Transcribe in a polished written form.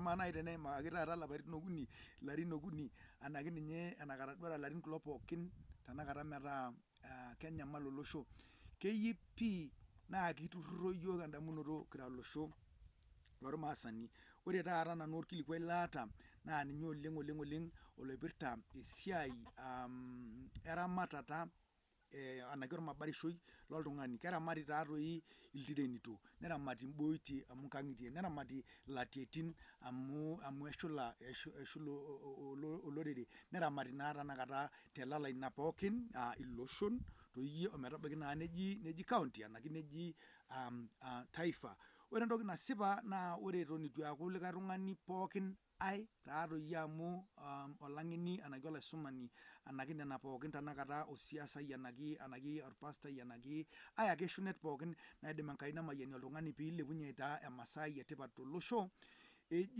Amaa naaji teneimakaki taata ilapaitin okuni, ilarin okuni anake ninye enakataduara ilarin kulo pookin tenakata metaa kenyamal olosho. Keyieu pii naa keitururo iyiook endamunoto kira olosho lormaasani. Ore taata nanu orkilikwai laata naa ninye oleng oleng oleng oloipirta esiai eramatata anake ormabarishoi loltung'ani. Keramati taatoi iltirenito, neramati imboitie amu nkang'itie, neramati ilatiaitin amu eshula olorere, neramati naa tenakata telalai ina pookin iloshon doi ometabaiki naa neji county anake neji taifa. Ore entoki nasipa naa ore eton eitu eeku likae tung'ani pookin ae taatoi amu olang'eni anake olaisumani anake nena pookin tenakata osiasai anake orpastai anake ae ake shunet pookin naidim Enkai nemayianie oltung'ani piilepunye taa emasai etipat tolosho.